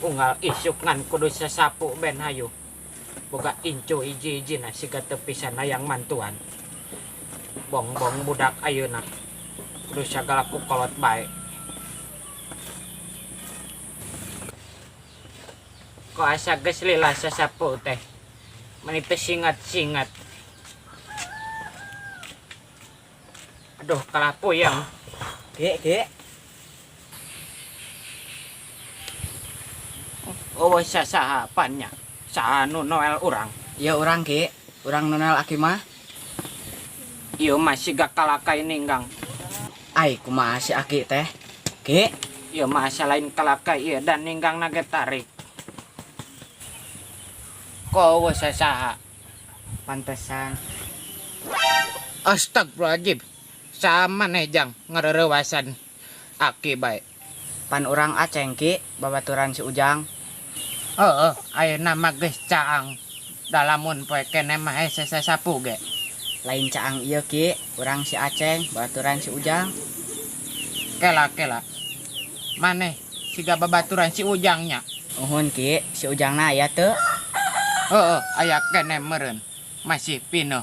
Unggal isuk ngan kudu sasapu ben hayu. Boga incu hiji-hijina siga teu pisan hayang mantuan. Bongbong budak ayeuna kudu sagala ku kolot bae. Ko asa geus lila sasapu teh meni teu singat-singat. Aduh kalah puyeng. Ki, ki. Eueuh sasaha pan nya. Saha nu noel urang? Ieu urang ki, urang nu noel aki mah. Ieu mah siga kalakai ninggang. Ai kumaha si aki teh ki? Ieu mah asa lain kalakai ieu da ninggang na ge tarik. Ko eueuh sasaha. Pantesan. Astagfirullahaladzim. Saha maneh jang ngareurewasan aki bae. Pan urang Aceng ki, babaturan si Ujang. Heueuh, ayeuna mah geus caang. Da lamun poe keneh mah hese sasapu ge. Lain caang ieu ki, urang si Aceng, babaturan si Ujang. Kela kela. Maneh siga babaturan si Ujang nya. Uhun ki, si Ujangna aya teu? Heueuh, aya keneh meureun. Masih pinuh.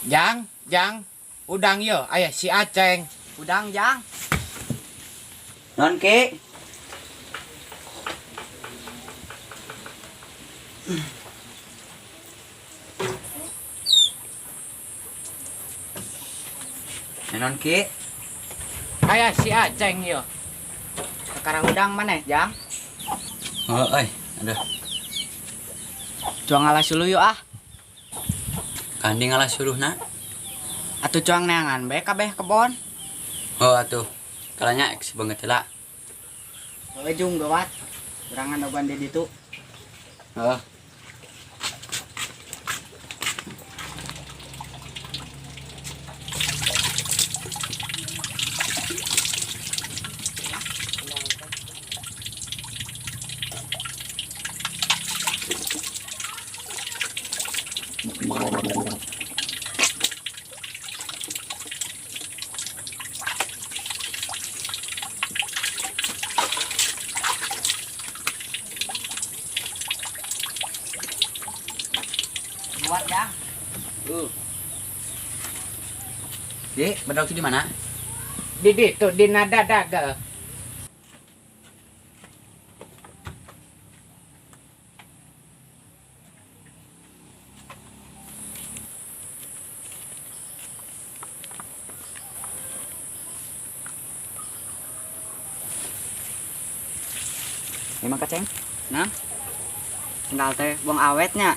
Jang, jang, udang yo aya si Aceng. Udang jang. Non ki. Non ki. Aya si Aceng yo. Sekarang udang maneh jang. Oh, euy, aduh. Cuang ngalah suluh yuk ah. Kandi ngalah suluhna. Atuh cuang neangan bae kabeh kebon. Oh atuh. Kalanya ek sebanget heula. Heueuh jung gawat. Urang ngandogan di ditu. Heeh. Buat ya. Di, bedog di mana? Di ditu dina dadaga. Memang kaceng? Nah. Sendal teh buang awetnya.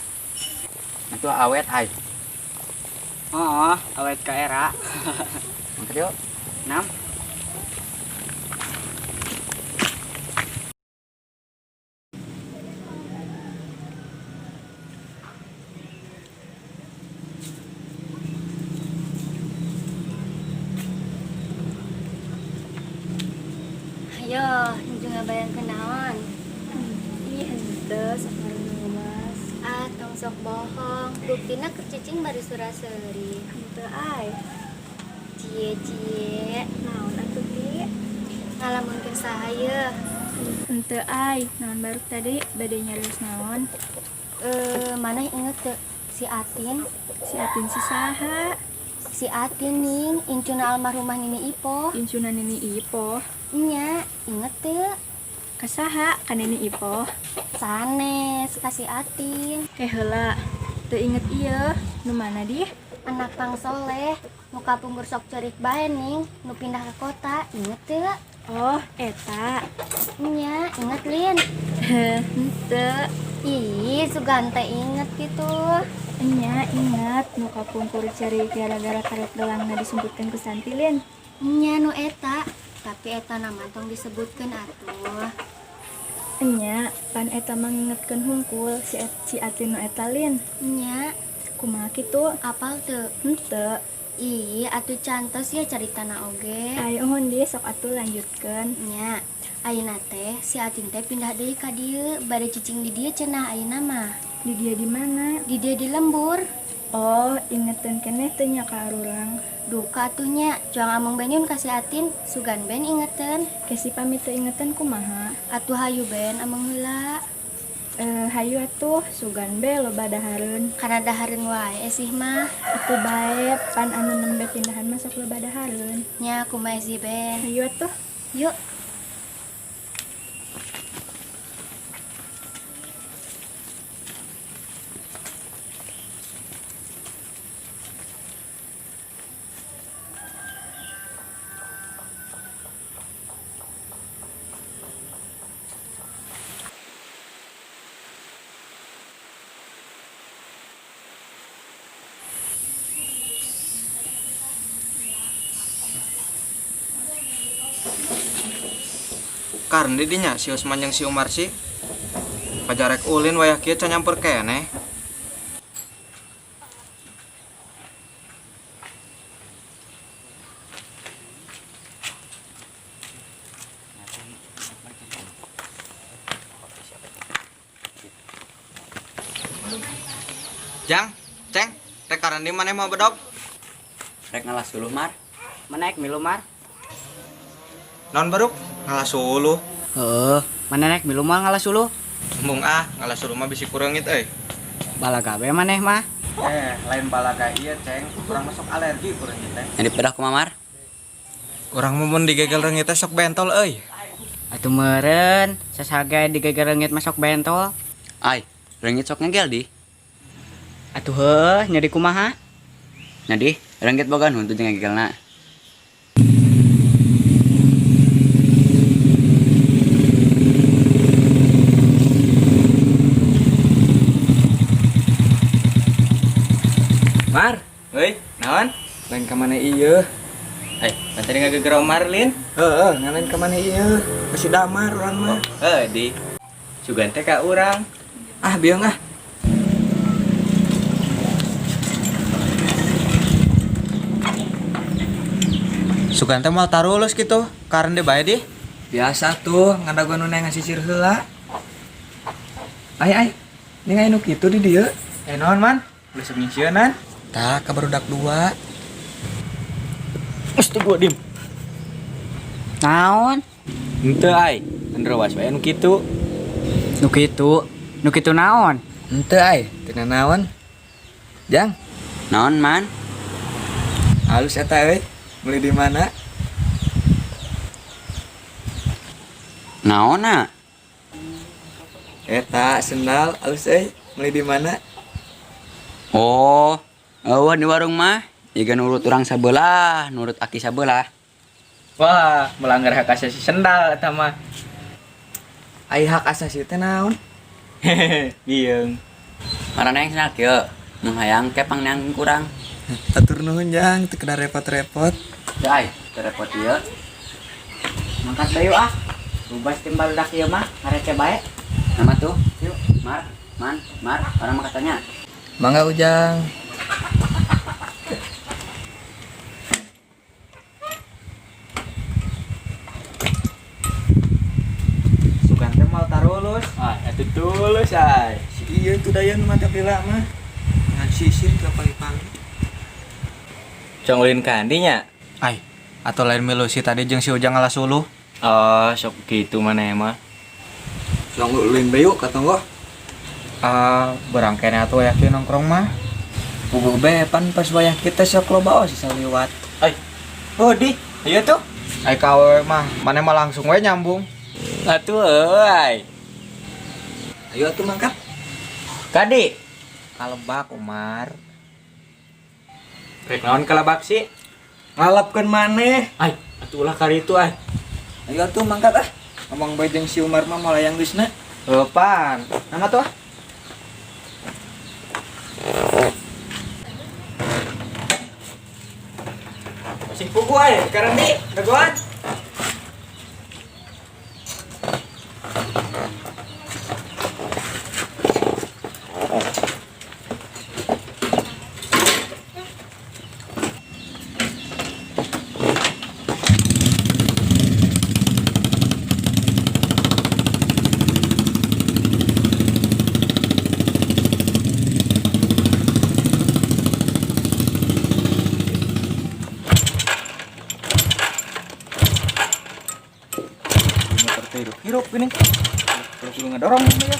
Itu awet ai. Oh, awet ke era. Mangkat yuk. Nam. Ayo, nuju ngabayangkeun naon? Ih, henteu sok ngarunumas. Ah, tong sok bohong. Buktina keur cicing bari sura-seuri. Henteu ai. Cie cie, Naon atuh Ki? Ngalamunkeun saha yeuh? Henteu ai, naon baruk tadi bade nyarios naon? Eh, maneh inget teu si Atin? Si Atin si saha? Si Atin ning, incuna almarhumah Nini Ipoh. Incuna Nini Ipoh. Nya, inget teu? Ka saha? Ka Nini Ipoh? Sanes, ka si Atin. Eh heula, teu inget ieu. Nu mana dih? Anak Pang Soleh, nu kapungkur sok ceurik bae ning, nu pindah ke kota, inget teu? Oh, eta. Nya, inget lin. Henteu. Ih, sugan teh inget gitu. Nya, inget nu kapungkur ceurik gara-gara karet gelangna disumputkeun ku Santi lin. Nya nu eta, tapi eta nama tong disebutkeun atuh. Nya, pan eta mah ngingetkeun hungkul si, si Atin nu eta lin. Nya, Kumaha kitu? Apal teu? Henteu. Ih, atuh cantos ya caritana oge. Ayo uhun di sok atuh lanjutkeun. Nya, ayeuna teh si Atin teh pindah deui ka dieu, bade cicing di dieu cenah ayeuna mah. Di dia di mana? Di dieu di lembur. Oh, Ingeteun keneh teu nya ka arurang? Duka atuh nya, cuang Amang Benyun ka si Atin, sugan Ben ingeteun. Kesi pamit teu ingeteun kumaha? Atuh hayu Ben ameng heula. Eh, hayu atuh, sugan be loba dahareun. Kana dahareun wae esih mah. Atuh bae, pan anu nembe pindahan mah sok loba dahareun. Nya kumaha esih Ben? Hayu atuh. Yuk. Karena dinya si Usman jeung si Umar sih. Pajarek ulin wayah kieu can nyamper keneh. Jang, Ceng, rek karandi maneh mau bedog? Rek ngalas suluh, Mar. Mana ek milu, Mar? Naon baruk? Ngalas suluh. Heeh, mana nek milu mah ngalas suluh? Embung ah, ngalas suluh mah bisi kureungit euy. Balaga be maneh mah. Eh, lain balaga ieu, Ceng. Urang masuk alergi kureungit teh. Yang dipedah kumaha, Mar? Urang mun digegel reungit teh sok bentol euy. Atuh meureun, sasage digegel reungit masuk bentol. Ai, reungit sok ngegel di. Atuh heuh, nyeri kumaha? Nya di, reungit boga nu huntu jeung ngegelna. Mar, euy, naon? Lain ka mana ieu? Eh, pan tadi ngagegero Marlin. Heeh, ngalain ka mana ieu? Masih damar urang mah. Heuh, di. Sugan teh ka urang. Ah, biung ah. Sugan teh moal tarulus kitu, karena bae di. Biasa tuh, ngadagoan nu neng ngasisir heula. Ai ai, ning aya nu kitu di dieu. Eh, naon man? Ulah sok nyisieunan. Tah, ka barudak dua. Astagfirullahaladzim. Naon? Henteu ai, was wae nu kitu. Nu kitu, nu kitu naon? Henteu ai, teu naon. Jang, Naon, Man? halus eta euy. Beli di mana? Naonna? Eta sendal halus euy. Beli di mana? Oh, eueuh di warung mah. Jiga nurut urang sabelah, nurut aki sabelah. Wah, melanggar hak asasi sendal eta mah. Ai hak asasi teh naon? Hehehe, bieung. Marana yang sendal kieu, mun hayang ke pangneang kurang. Atur nuhun Jang, teu kedah repot-repot. Teu ai, teu repot ieu. Mangkat bayu ah. Bebas tim barudak ieu mah, ngarece bae. Nama tuh, yuk, Mar, Man, Mar, orang mah katanya. Mangga Ujang. Sugan teh moal tarulus. Ah, eta tulus ai. Si ieu tuh dayan mah teh lila mah. Ngan sisir ka pagi-pagi. Cong ulin kandi nya. Ai, atau lain milu si tadi jeung si Ujang ngalas suluh. Oh, sok gitu mana mah. Sok ulin bae yuk ka tonggoh. Ah, berangkene atuh aya kieu nongkrong mah. Puguh be pan pas wayah kita sok loba osis liwat. Ai. Oh, di. Ayo tuh. Ai ka awewe mah, maneh mah langsung we nyambung. Atuh euy. Ayo atuh mangkat. Kadi. Kalebak Umar. Rek naon kalebak sih? Ngalapkeun maneh. Ai, atuh ulah kari itu ai. Ayo atuh mangkat ah. Ngomong bae jeung si Umar mah moal yang geusna. Eupan. Nama tuh ah. Sing pugu ai, karandi, dagoan. Gini. Terus kudu ngedorong ya.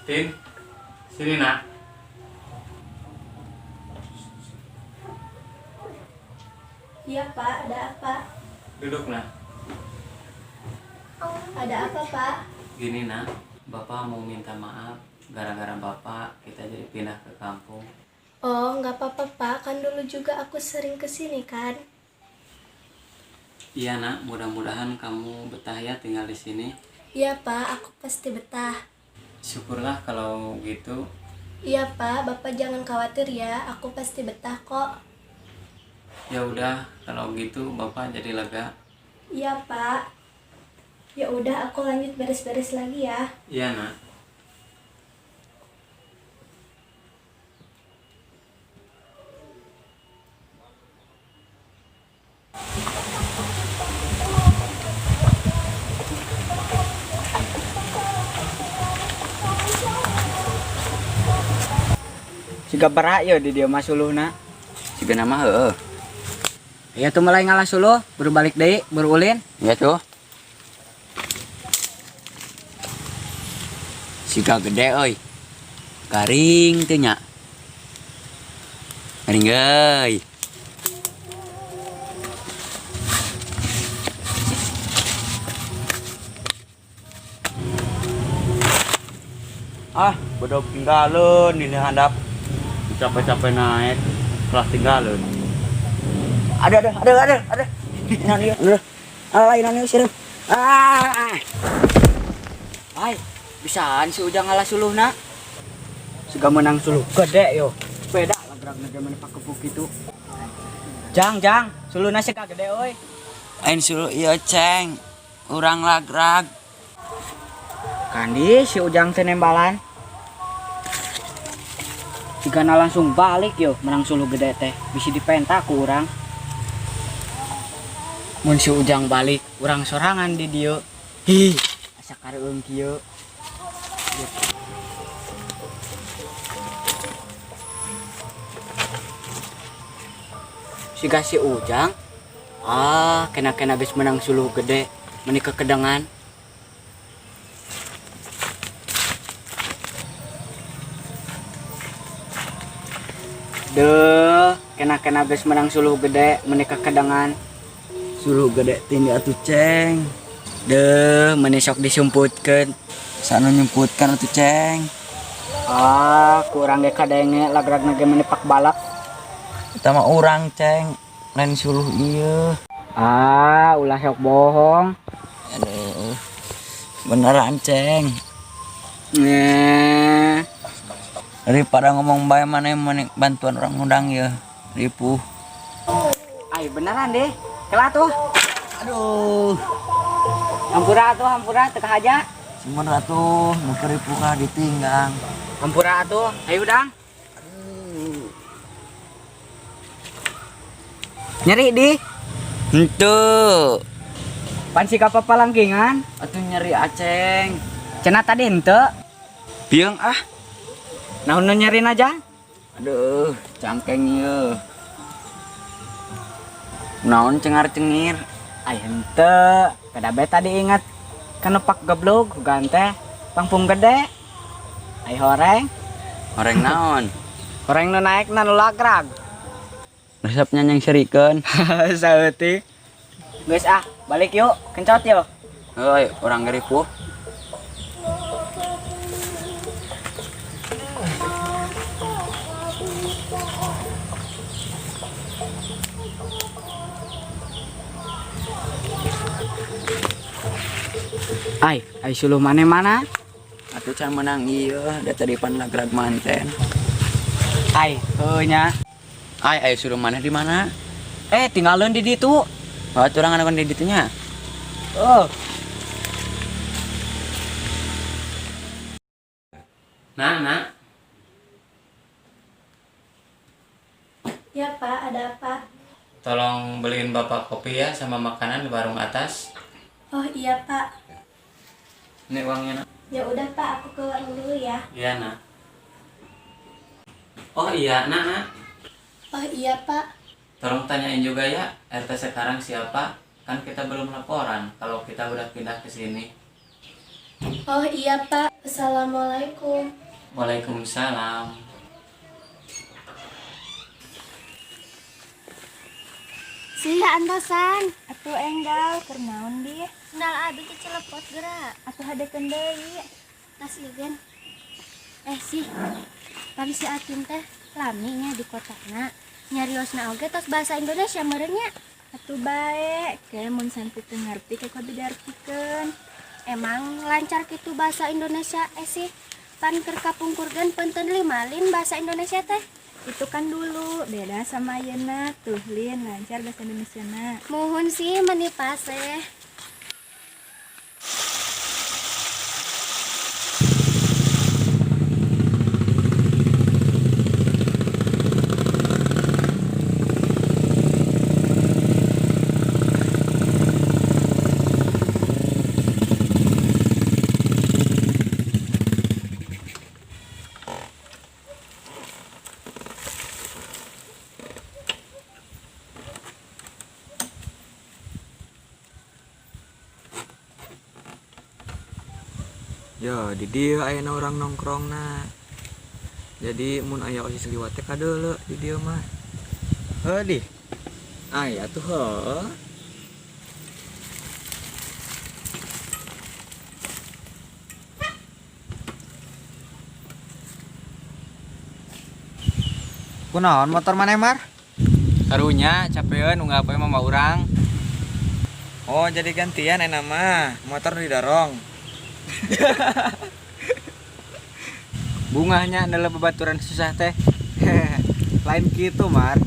Tin, sini nak. Iya Pak, ada apa? Duduk nak. Ada apa Pak? Gini nak, Bapak mau minta maaf. Gara-gara Bapak kita jadi pindah ke kampung. Oh, nggak apa-apa Pak, kan dulu juga aku sering kesini kan? Iya nak, mudah-mudahan kamu betah ya tinggal di sini. Iya Pak, aku pasti betah. Syukurlah kalau gitu. Iya Pak, Bapak jangan khawatir ya, aku pasti betah kok. Ya udah, kalau gitu Bapak jadi lega. Iya Pak. Ya udah, aku lanjut beres-beres lagi ya. Iya nak. Siga berak yo di dieu mah suluhna. Siga nama heueuh. Iya tuh mulai ngalah suluh, baru balik deui, baru ulin. Ya tuh. Siga gede euy. Garing teh nya. Garing euy. Ah, bedog tinggalin ini handap. Capek-capek naik, kelas tinggalin. Ada. Nah, iya. Ada. Ah, lain anu sirem. Ah. Ai, bisaan si Ujang ngalah suluhna. Siga menang suluh gede yo. Beda lah gerak negara mana pak kepuk itu. Jang, jang, suluhna siga gede euy. Ain suluh ieu ceng. Urang lagrag. Kandi si Ujang teh nembalan. Sigana langsung balik yo menang suluh gede teh. Bisi dipenta ku urang. Mun si Ujang balik, urang sorangan di dieu. Hi, asa kareueung kieu. Siga si Ujang. Ah, kena-kena geus menang suluh gede, meuni kekedengan. Deuh, kena-kena geus menang suluh gede, meuni kekedengan. Suluh gede tindi atuh ceng. Deuh, meuni sok disumputkeun. Sanu nyumputkan atuh ceng. Ah, kurang ge kadenge lagragna ge meuni pak balak. Eta mah urang ceng, lain suluh ieu. Ah, ulah sok bohong. Aduh. Beneran ceng. Neh. Daripada ngomong bae maneh mending bantuan orang undang ya. Ripuh. Ai beneran deh. Kelah tuh. Aduh. Hampura atuh, hampura teu kahaja. Cuman atuh nu ripuh ka ditinggang. Hampura atuh. Ayo dang. Nyeri di. Henteu. Pan si kapapalangkingan. Atuh nyeri aceng. Cenah tadi henteu. Pieng ah. Naon nu nyeri aja? Aduh, cangkeng ieu. Naon cengar-cengir? Ai henteu. Kada bae tadi ingat kenepak geblog hugan teh pangpung gede. Ai horeng. Horeng naon? Horeng nu naek na nu lagrag. Resep nyanyang serikeun. Saeutik. Geus ah, balik yuk, kencot yuk. Heuy, urang ngeripuh. Ai, ai suluh maneh mana? Atuh can menang ieu, da tadi pan lagrag manten. Ai, heuh nya. Ai, ai suruh mana di mana? Eh, tinggalin di ditu. Oh, urang anu di ditu nya. Oh. Nak, nak. Ya Pak, ada apa? Tolong beliin bapak kopi ya sama makanan di warung atas. Oh iya Pak. Ini uangnya, nak. Ya udah Pak, aku ke warung dulu ya. Iya, nak. Oh iya, nak, nak. Oh iya Pak. Tolong tanyain juga ya, RT sekarang siapa? Kan kita belum laporan kalau kita udah pindah ke sini. Oh iya Pak. Assalamualaikum. Waalaikumsalam. Sih antosan. Atuh enggal, keur naon di? Sendal abi cilepot geura. Atuh hadekeun deui. Tas ieu gen. Eh sih. Pan si Atin teh lami nya di kotana. Nyariosna oge tos bahasa Indonesia meureun nya. Atuh bae, ke mun Santi teu ngarti ke kudu diartikeun. Emang lancar gitu bahasa Indonesia eh sih. Pan keur kapungkur gen penten lima lin bahasa Indonesia teh. Itu kan dulu, beda sama ayeuna. Tuh Lin, lancar bahasa Indonesia na. Muhun sih meni paseh. Yo, di dieu ayeuna urang nongkrongna. Jadi mun aya OSIS liwat teh kadeuleu di dieu mah. Heuh di. Aya tuh heuh. Kunaon motor maneh, Mar? Karunya capeun unggal poe mama urang. Oh, jadi gantian enak mah, motor didorong. Bungahnya adalah babaturan susah teh. Lain gitu, Mar.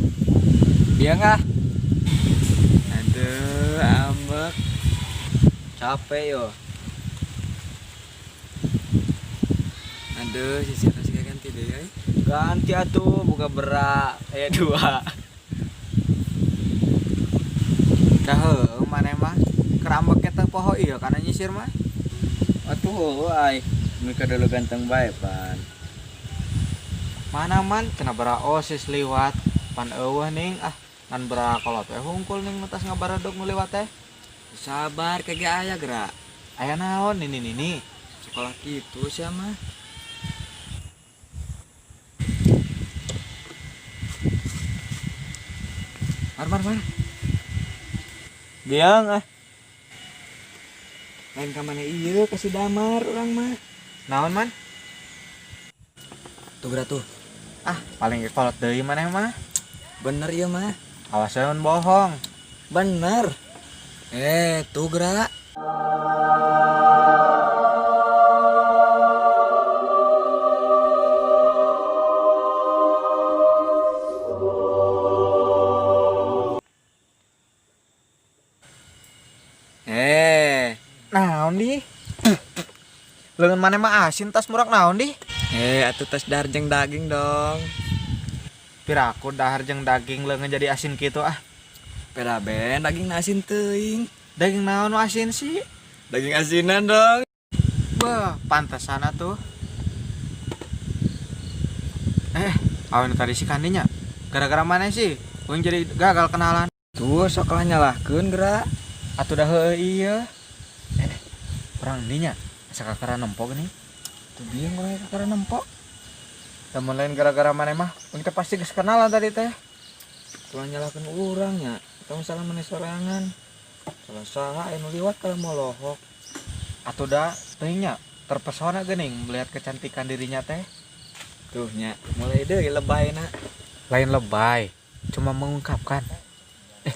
Dia nggak? Aduh, ambek. Capek yo. Aduh, sisir sih ganti deh, euy. Ganti atuh, buka berak. Aya dua. Dah heueuh maneh mah. Keur ambek teh poho ieu kana nyisir mah. Atuh heueuh ai. Mika dulu ganteng bae pan. Mana man cenah bara OSIS liwat. Pan eueuh ning ah ngan bara kolot we hungkul ning nu tas ngabaredog nu liwat teh. Sabar kege aya gerak. Aya naon nini nini? Sekolah kitu sia mah. Mar mar mar. Biang ah. Lain ka mana ieu kasih damar urang mah. Naon man? Tuh gerak tuh. Ah, paling ge kolot deui maneh mah. Bener ieu mah. Awas we mun bohong. Bener. Eh, tuh gerak. Eh, Naon di? Leungeun maneh mah asin tas murak naon di? eh atuh tas dahar jeung daging dong. Piraku dahar jeung daging leungeun jadi asin kitu ah. Peda ben daging asin teuing. Daging naon nu asin sih? Daging asinan dong. Beuh, pantesan atuh. Eh, awan tadi si kandinya. Gara-gara mana sih? Uing jadi gagal kenalan. Tuh sok lah nyalahkeun gerak. Atuh dah heueuh ieu. Eh, urang dinya asa kakara nempo geuning. Tuh bieu mulai kakara nempo. Lamun lain gara-gara maneh mah, uing teh pasti geus kenalan tadi teh. Tuh nyalahkeun urang nya. Eta mah salah maneh sorangan. Salah saha anu liwat kalau mau lohok. Atuh da teuing nya terpesona geuning melihat kecantikan dirinya teh. Tuh nya, mulai deui lebayna. Lain lebay, cuma mengungkapkan. Eh,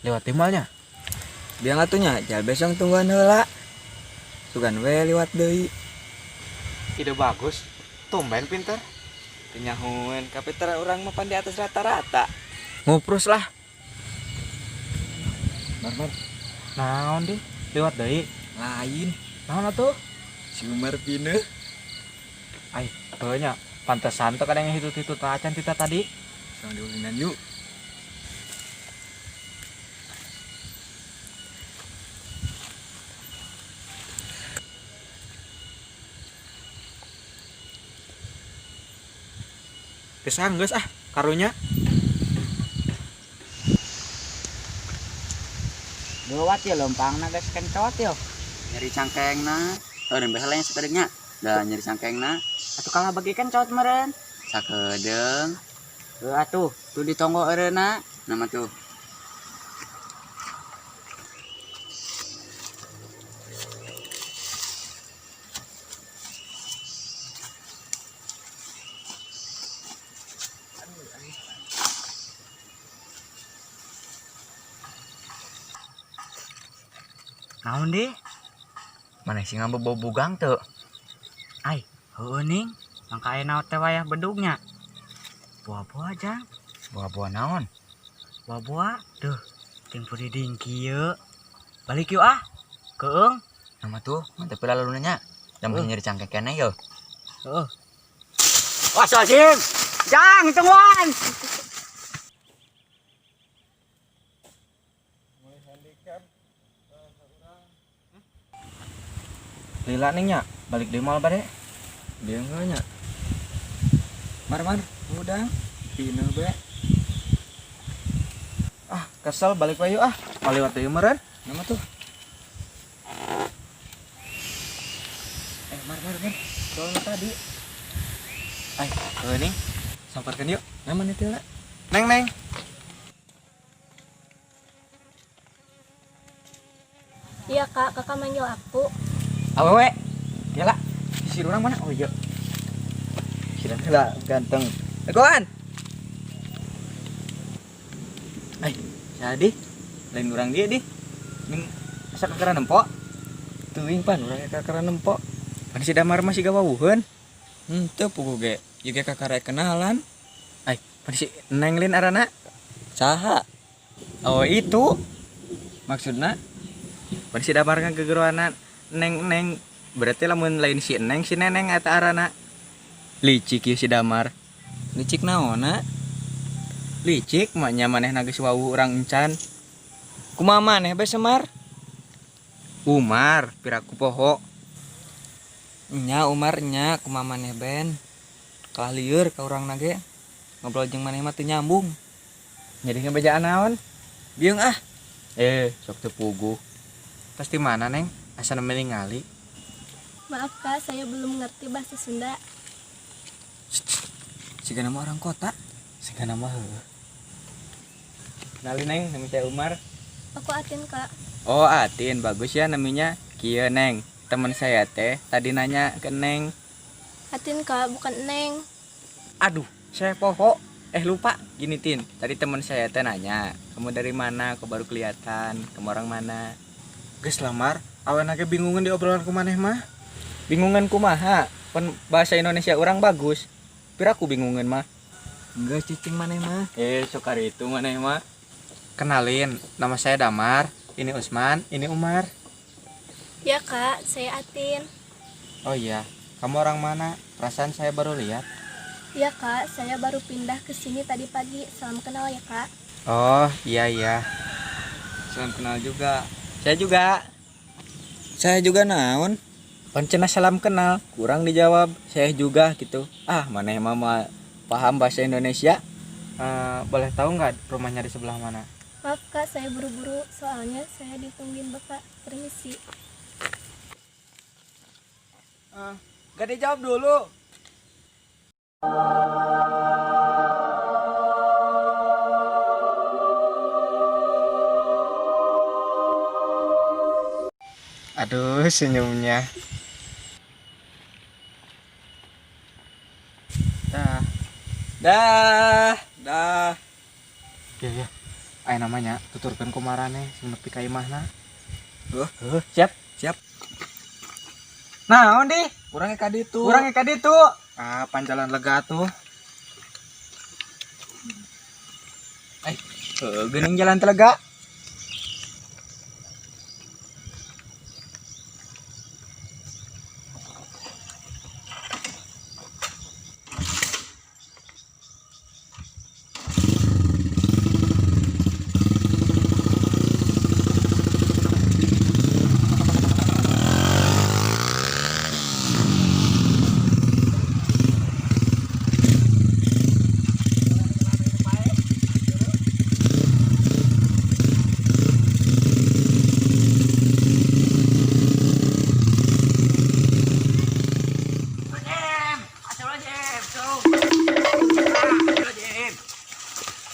lewat timalnya. Biang atuh nya, jal besok tungguan heula. Sugan we liwat deui. Ide bagus, tumben pinter. Teu nyahoeun, kapiter urang mah pan di atas rata-rata. Nguprus lah. Mar, mar. Naon di? Lewat deui. Lain. Naon atuh? Si Umar pineh. Ai, heuh nya. Pantesan teh kadang hitut-hitut acan tita tadi. Sang diulinan yuk. Geus ah, geus ah, karunya. Lewat ya lempangna geus kencot yo. Nyeri cangkengna. Oh, dan baheula nya sakedeungnya. Da nyeri cangkengna. Atuh kalah bagi kencot meureun. Sakedeung. Heuh atuh, tuh ditonggo eureunna. Nama tuh. Naon deh? Mana sih ngambil bau bugang tuh? Ai, heueuh ning. Mangka aya naon teh wayah bedugnya. Buah-buah jang. Buah-buah naon? Buah-buah tuh, ting puriding kieu. Balik yuk ah. Keung. Nama tuh, mantep pula lalu nanya. Dan Heuh. nyeri cangkeng kene yo. Heeh. Wah, Sosim. Jang, tungguan. Lila ning nya, balik deui moal bade. Dia enggak nya. Mar, mar, udah. Pineh be. Ah, kesel balik wae yuk ah. Mau lewat deui meureun. Nama tuh. Mar, mar, mar. Soalnya tadi. Ai, heueuh ning. Samparkan yuk. Nama nih Tila. Neng, neng. Iya kak, kakak manggil aku. Awewe. Tila. Sisir orang mana? Oh iya. Sisir lah ganteng. Legoan. Ai, jadi lain orang dia deh. Ning asa kekeran nempo. Teuing pan urang kekeran nempo. Pan si Damar masih gawawuheun. Henteu puguh ge. Ieu ge kakara kenalan. Ai, pan si Neng Lin arana. Saha? Oh itu. Maksudna pan si Damar ngagegeroanan Neng-neng berarti lamun lain si Neng si Neneng eta arana. Licik ieu si Damar. Licik naonna? Licik mah nya manehna geus wawuh urang encan. Kumaha maneh bae Semar? Umar, piraku poho. Nya Umar nya kumaha maneh ben. Kalah lieur ka urang ge. Ngobrol jeung maneh mah teu nyambung. Jadi ngebejaan naon? Bieung ah. Sok teu puguh. Pasti mana neng? Asa ningali. Maaf kak, saya belum mengerti bahasa Sunda. Siga nama orang kota. Siga nama heueuh. Kenalin Neng, nama saya Umar. Aku Atin kak. Oh Atin, bagus ya namanya. Kieu Neng, teman saya teh tadi nanya ke Neng. Atin kak, bukan Neng. Aduh, saya poho. Lupa. Gini Tin, tadi teman saya teh nanya, kamu dari mana? Kok baru kelihatan? Kamu orang mana? Geus lamar, awena ge bingungan di obrolan ku maneh mah. Bingungan kumaha? Pan bahasa Indonesia orang bagus. Piraku bingungan mah. Enggak cicing maneh mah. Sokar itu maneh mah. Kenalin, nama saya Damar, ini Usman, ini Umar. Ya kak, saya Atin. Oh iya, kamu orang mana? Perasaan saya baru lihat. Ya kak, saya baru pindah ke sini tadi pagi. Salam kenal ya kak. Oh iya iya. Salam kenal juga. Saya juga. Saya juga naon? Pancena salam kenal, kurang dijawab. Saya juga gitu. Ah, maneh mah paham bahasa Indonesia. Boleh tahu nggak rumahnya di sebelah mana? Maaf kak, saya buru-buru. Soalnya saya ditungguin bapak. Permisi. Gak dijawab dulu. Aduh, senyumnya. Dah. Dah, dah. Ya, ya. Aya namanya tuturkeun ku marane sing nepi ka imahna. Heuh, siap. Siap. Naon di? Urang ka ditu. Urang ka ditu. Ah, panjalan lega tuh. Heuh, geuning jalan Telaga.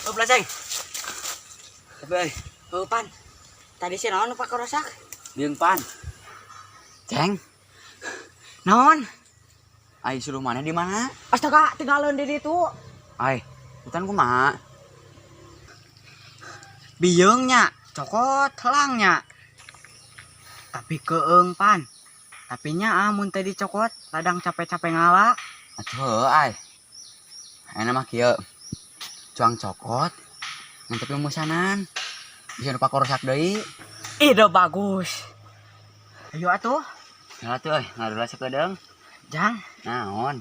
Oh, belajeng. Tapi, oh, pan. Tadi sih naon Pak Rosak? Bieung pan. Ceng, Naon? ai suluh mana di mana? Astaga, tinggalin di ditu. Ai, hutan kumaha? Bieungnya, cokot helangnya. Tapi keeng pan. Tapi nya amun teh dicokot, ladang capek-capek ngala. Atuh heuh ai. Ayeuna mah kieu. Cuang cokot. Ngan tapi musanan. Bisa nu pakorosak deui. Ide bagus. Ayo atuh, Salah tuh euy, ngarula sakedeung. Jang, Naon?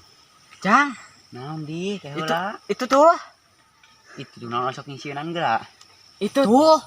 Jang. Naon di teh Itu heula? itu tuh. Itu tuh naon sok nyisieunan geura. Itu tuh.